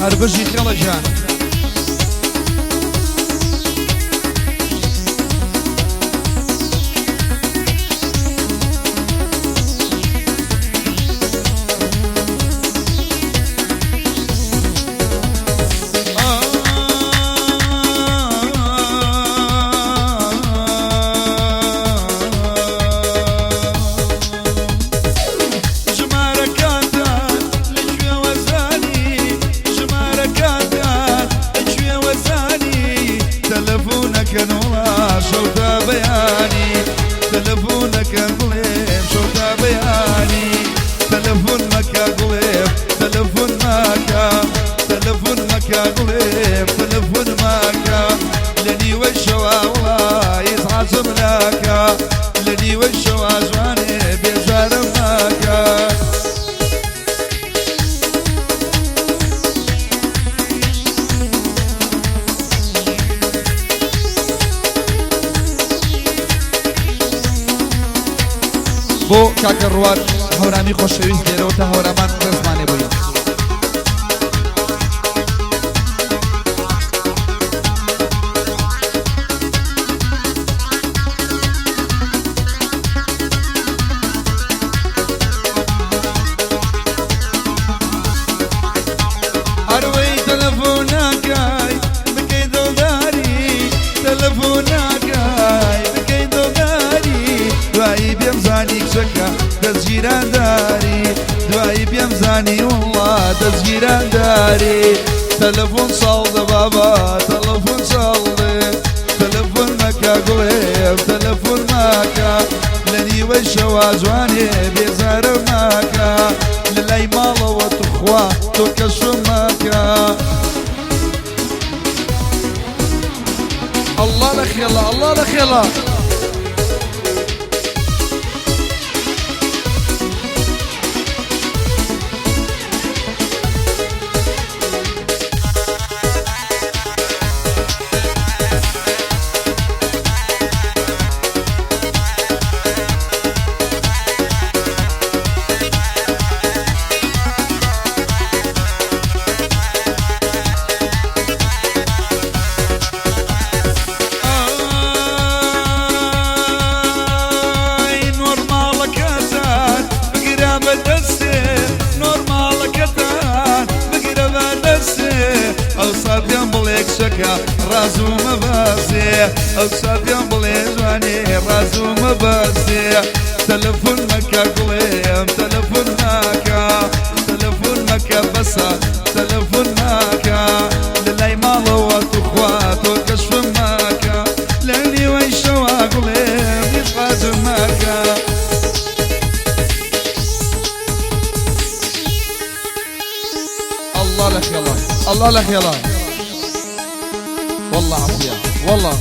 هەر بژی خێڵە گیان. ژمارەکانتان لەکوێوە زانی؟ ژمارەکانتان لەکوێوە زانی؟ تەلەفۆنەکەن وڵا شەو تا بەیانی، تەلەفۆنەکەن بڵێم شەو تا بەیانی، تەلەفۆن مەکە گوڵێم تەلەفۆن مەکە، تەلەفۆن مەکە گوڵێم تەلەفۆن مەکە، لە نیوەی شەوا وڵا ئیزعاجم ناکە، لە نیوەی شەوا جوانێ بێزارم مەکە. بۆ کاکە ڕوات هەورامی خۆشەویست لێرەوە تا هەورامان ڕێزمانێ بووین. ئەروەی تەلەفۆناکای بکەی دڵداری، تەلەفۆناکای بکەی دڵداری، دوایی پێم زانی کچەکە دەستگیرانداری، دوایی پێم زانی وەڵڵا دەستگیرانداری. تەلەفۆن چاڵدە بابا تەلەفۆن چاڵدێ، تەلەفۆن مەکە گوڵێم تەلەفۆن مەکە، لە نیوەی شەوا جوانێ بێزارم مەکە، لە لای ماڵەوە توخوا تۆ کەشم مەکە. ئەڵڵا لە خێڵە ئەڵڵا لە خێڵە. ئای نۆرماڵەکەتان بگرە بە دەستێ، نۆرماڵەکەتان بگرە بە دەستێ، ئەوسا پێم بڵێ کچەکە ڕازوومە بەسێ، ئەوسا پێم بڵێ جوانێ ڕازوومە بەسێ. تەلەفۆن مەکە گوڵێم تەلەفۆن مەکە، تەلەفۆن مەکە بەسە تەلەفۆن مەکە، لە لای ماڵەوە توخوا تۆ کەشفم مەکە، لە نیوەی شەوا گوڵێم ئیزعاجم مەکە. الله لە خێڵە الله لە خێڵە والله عافية والله.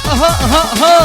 ئەها ئەها ئەها.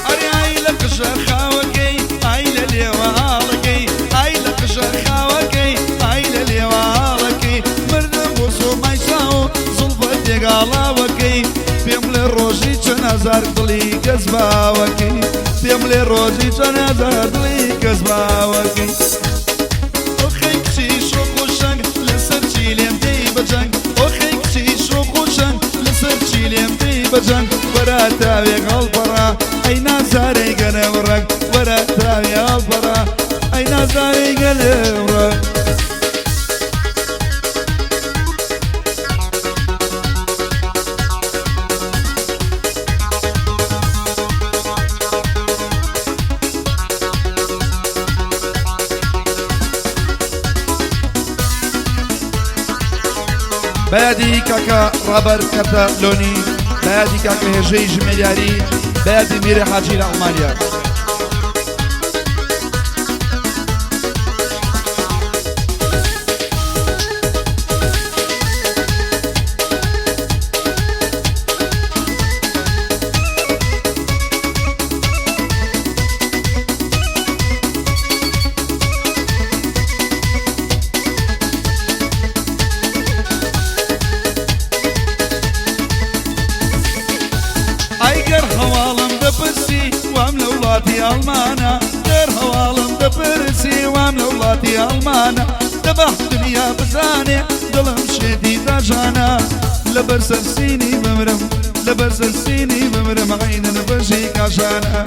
ئەرێ ئای لە قژە خاوەکەی، ئای لە لێوە ئاڵەکەی، ئای لە قژە خاوەکەی، ئای لە لێوە ئاڵەکەی، مردم بۆ سۆمای چاو زوڵفە تێگاڵاوەکەی، پێم بڵێ ڕۆژی چەند هەزار دڵی کەس باوەکەی، پێم بڵێ ڕۆژی چەند هەزار دڵی کەس باوەکەی. ئۆخەی کچی شۆخ و شەنگ لەسەر چی لێم دێی بە جەنگ، ئۆخەی کچی شۆخ و شەنگ لەسەر چی لێم دێی بە جەنگ، وەرە تاوێک هەڵپەڕە ئەی نازارەی گەنم ڕەنگ، وەرە تاوێ هەڵپەڕە ئەی نازارەی گەنم ڕەنگ. بەیادی کاکە ڕابەر کەتە لۆنی، بەیادی کاکە هێژەی ژمێریاری، بەیادی میرە حاجی لە ئەڵمانیا. ئای گەر هەواڵم دەپرسی وام لە وڵاتی ئەڵمانە، گەر هەواڵم دەپرسی وام لە وڵاتی ئەڵمانە، دەبا دنیا بزانێ دڵم شێتی داژانە. لەبەر سەرسینی بمرم، لەبەر سەرسینی بمرم، عینن بەژی کاشانە.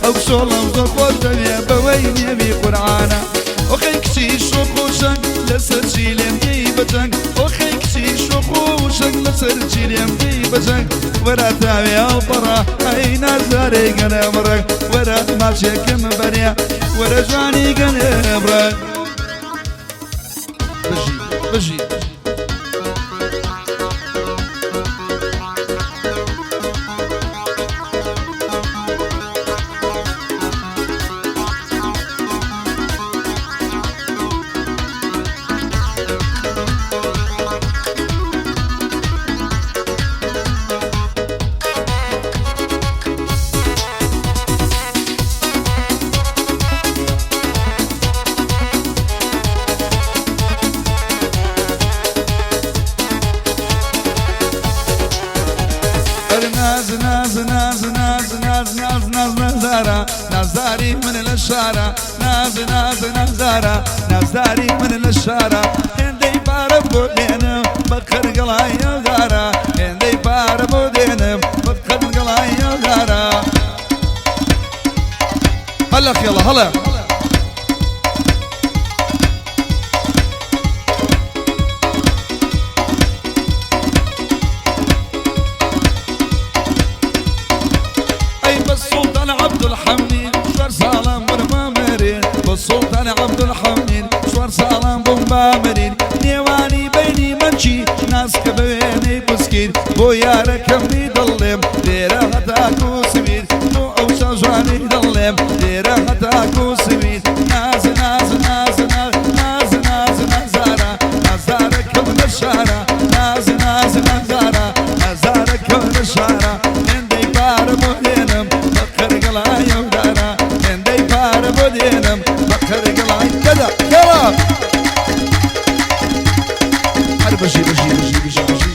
ئەو کچۆڵم زۆر خۆش دەوێ بەوەی نێوی قورعانە. ئۆخەی کچی شۆخ و شەنگ لەسەر چی لێم دێی بە جەنگ، ئۆخەی کچی شۆخ و شەنگ لەسەر چی لێم دێی بە جەنگ. وەرە تاوێ هەڵپەڕە ئەی نازارەی گەنەمڕەنگ، وەرە ماچێکم بەرێ وەرە جوانی گەنەمڕەنگ. بژی بژی. ناز ناز ناز ناز ناز ناز ناز نازارا نازداری من لە شارە، ناز ناز نازارا نازداری من لە شارە. هێندەی پارە بۆ دێنم بە قەرگەڵای ئەودارە، هێندەی پارە بۆ دێنم بە قەرگەڵای ئەودارە. هەلە خێڵە هەڵە. ئەی بە سوڵتان عەبدولحەمید چوار ساڵان بوون بامرین، بە سوڵتان عەبدولحەمید چوار ساڵان بووم بامرین. نێوانی بەینی مەنچی ناسکە بە وێنەی پسکیر، بۆ یارەکەم بی دڵێم لێرە هەتاکو سویر، بۆ ئەو چاوجوانی دڵێم لێرە هەتاکو سویر. ناز ناز ناز ناز ناز ناز نازارە نازارەکەم لە شارە، ناز ناز نازارە نازارەکەم لە شارە. هێندەی پارە بۆ دێنم بە قەرگەڵای ئەودارە، هێندەی پارە بۆ دێنم بە قەرگەڵای دەدا کەڵا. هەر بژی بژی بژی بژی بژی.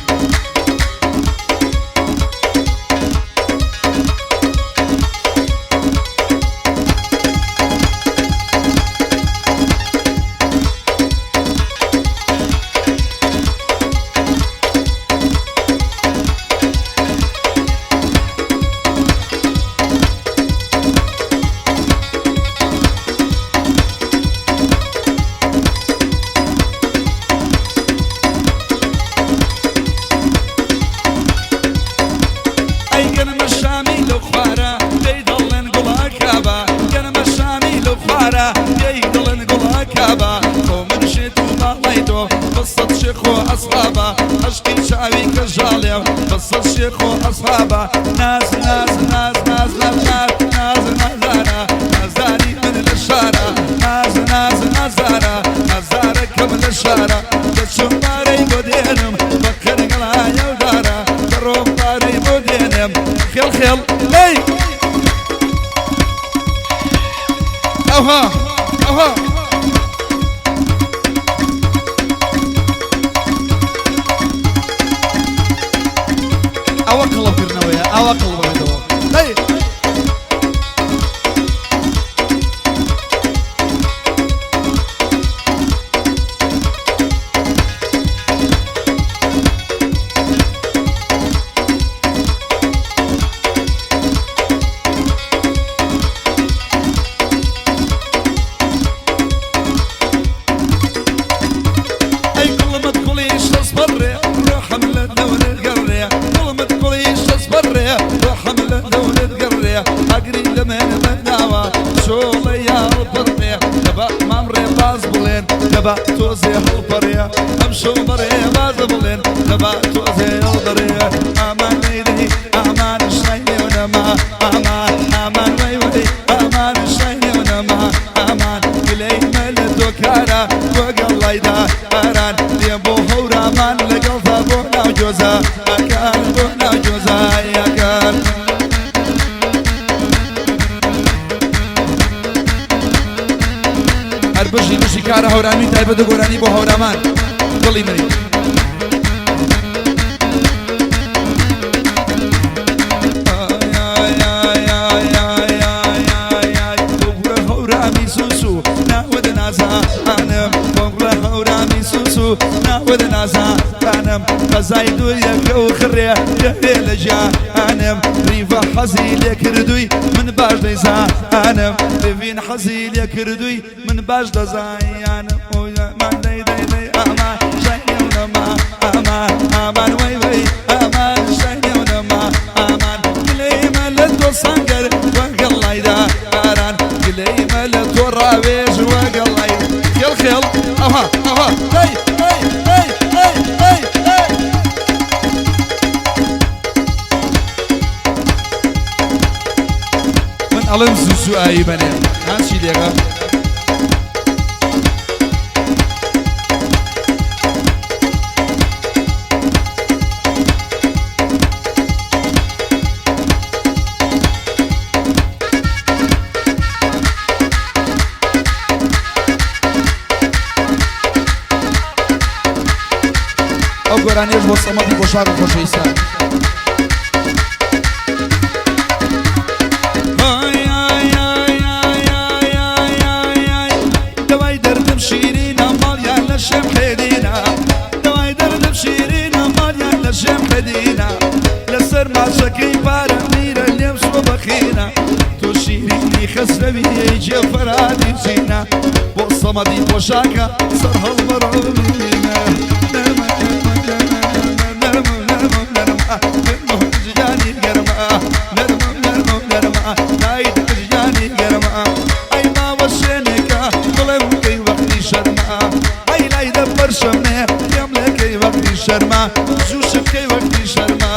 ئەی گەنمە شامی لەو خوارە پێی دەڵێن گوڵاکابە، گەنمە شامی لەو خوارە پێی دەڵێن گوڵاکابە. خۆ من شێت و باڵای تۆ بەسەد شێخ و ئەسحابە، عەشقی چاوی کەژاڵێ بەسەد شێخ و ئەسحابە. ناز ناز ناز ناز ناز ناز ناز نازارە نازاری من لە شارە، ناز ناز نازارە نازارەکەم لە شارە. دەچم پارەی بۆ دێنم بە قەرگەڵای ئەودارە، دەڕۆم پارەی بۆ دێنم خێڵ خێڵ لەی ئەوها ئەوها. ئەوە قڵپکردنەوەیە، ئەوە قڵبێتەوە. هەی ئەی گوڵمت گوڵی شەست بەڕێ ڕۆحم لە دەورت گەڕێ، گوڵمت گوڵی شەست بەڕێ ڕۆحم لە دەورت گەڕێ. ئاگری لە من بەرداوە چۆڵە یاڵ پڕێ دەبا مام ڕێ. باز بڵێن دەبا تۆزێ هەڵپەڕێ ئەمشەو بەڕێ باز بڵێن دەبا تۆزێ هەڵبڕێ ئامان لەیلی ئامان شای لێونەما ئامان ئامان وەی وەی ئامان شای لێونەما ئامان گلەی مە لە تۆ کارە وەگەڵ لایدا ئاران دێم بۆ هەورامان لەگەڵتا بۆ ناو گۆزە ئەکان بۆ ناو گۆزە ئەکان. هەر بژی بژی کارە هەورامی تایبەت و گۆرانی بۆ هەورامان دڵی منی. هەورامی سوسو ناوت نازانم بۆگوڵە هەورامی سوسو ناوت نازانم قەزای دوویەکە و خڕێ دەوێ لە ژیانم ریڤە حەزی لێ کردووی من باش دەیزانم لڤین حەزی لێ کردووی من باش دەزانم ئەمان دەی دەی دەی ئەمان شای نێونەما ئەمان ئەمان وەی وەی ئەمان شای نێونەما ئەمان گلەی مە لە تۆ سەنگەر وەگەڵ لایدا ئاران گلەی مە لە تۆ ڕاوێژ وەگەڵ لای خێڵ خێڵ ئەوها ئەوها هەی هەی هەی هەی هەی هەی. من ئەڵێم زوو زوو ئایی بەنێ هان چی لێگە؟ ئەو گۆرانیەش بۆ سەمەدی بۆشار و خۆشەویستان. دەوای دەردم شیرینە ماڵیان لە شێم حێدینە دەوای دەردم شیرینە ماڵیان لە شێم حێدینە لەسەر ماچەکەی پارە میرە لێم سۆ بەخینە تۆ شیرینی خەسرەوی جێ فەرادی چینە بۆ سەمەدی پۆشاکە سەر هەڵبەڕۆمینە نەرمە نەرمە نەرمە نەرمە نەرمە نەرمە ژیانی گەرمە نەرمە نەرمە نەرمە دایت ژیانی گەرمە ئەی ماوە شوێنێکە بڵێم کەی وەختی شەرمە ئەی لای دە پەرشەمێ پێم لێکەی وەختی شەرمە زووشم کەی وەختی شەرمە.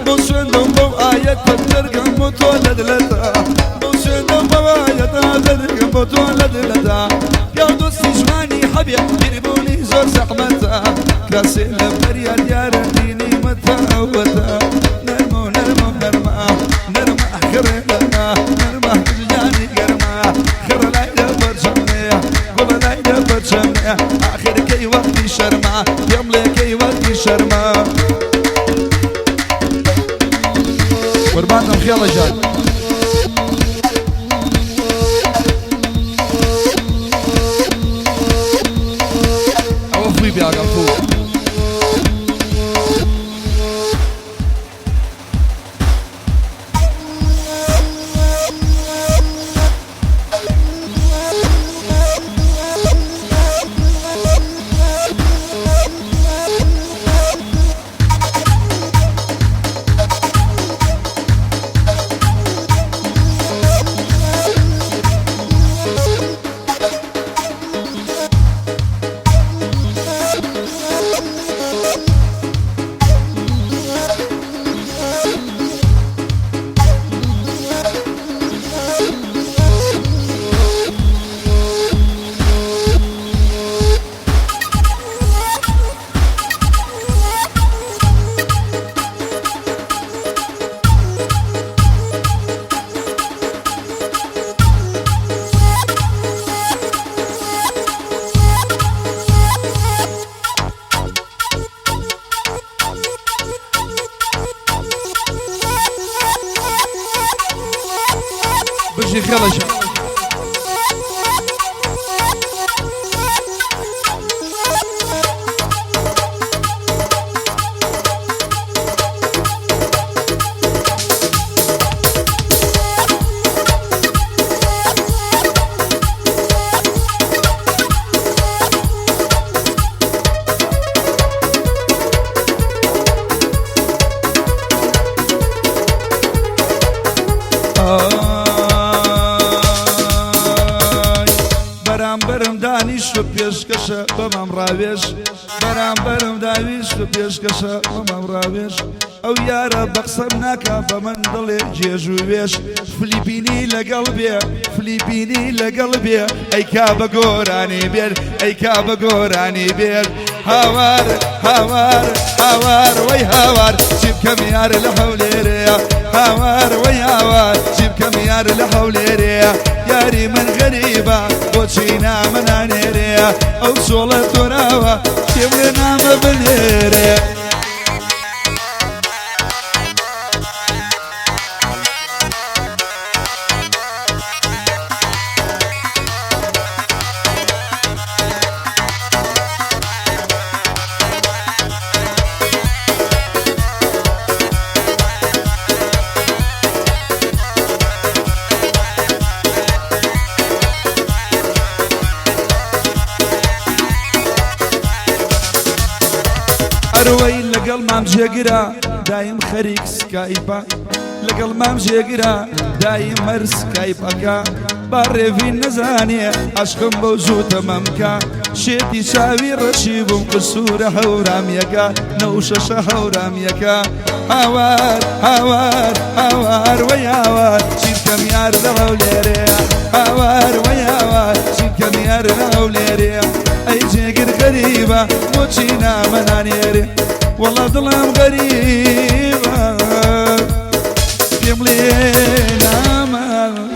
بۆ سوێندم بەو ئایەتە دەرگەم بۆ تۆ لە دلەتا بۆ سوێندم بەو ئایەتە دەرگەم بۆ تۆ لە دلەتا پیاو دۆستی جوانی حەبێ بیربوونی زۆر زەحمەتە کراسێ لە بەریا دیارە دینی مەتاوەتە نەرمە و نەرمە و نەرمە نەرمە خڕێ نەرمە نەرمە ژیانی گەرمە خڕە لای لە بەرچەمێ گوڵە لای لە بەرچەمێ ئاخر کەی وەختی شەرمە پێم لێ کەی وەختی شەرمە. قوربانتم خێڵە جان. ئەوە فوی بیاگەم فو. داویشت پێشکەشە بە مام ڕاوێژ، بەرامبەرم داویشت پێشکەشە بە مام ڕاوێژ. ئەو یارە بە قسەم ناکا بە من دڵێ گێژ و وێژ. فلیپینی لەگەڵ بێ، فلیپینی لەگەڵ بێ، ئەیکا بە گۆرانی بێر، ئەیکا بە گۆرانی بێر. هاوار هاوار هاوار وەی هاوار، چی بکەم یار لە هەولێرەیە. هاوار وەی هاوار، چی بکەم یار لە هەولێرەیە. یاری من غەریبە بۆچی نامە نانێرەیە. ئەو چۆڵە تۆراوە پێم لێ نامە بنێرێ. ئەروەی لەگەڵ مام جێگرە دایم خەریک سکایپە، لەگەڵ مام جێگرە دایم هەر سکایپەکە. با ڕێڤین نەزانێ عەشقم بەو جووتە مەمکە. شێتی چاوی ڕەشی بووم قسوورە هەورامیەکە، نەوشەشە هەورامیەکە. هاوار هاوار هاوار وەی هاوار، چی بکەم یار لە هەولێرێ. هاوار وەی هاوار، چی بکەم یار لە هەولێرێ. ئەی جێگر غەریبە بۆچی نامە نانێرێ. وەڵا دڵم غەریبە پێم لێ نامە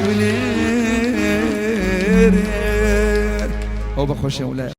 بنێرێ. ئەو بەخۆشیە وڵایە.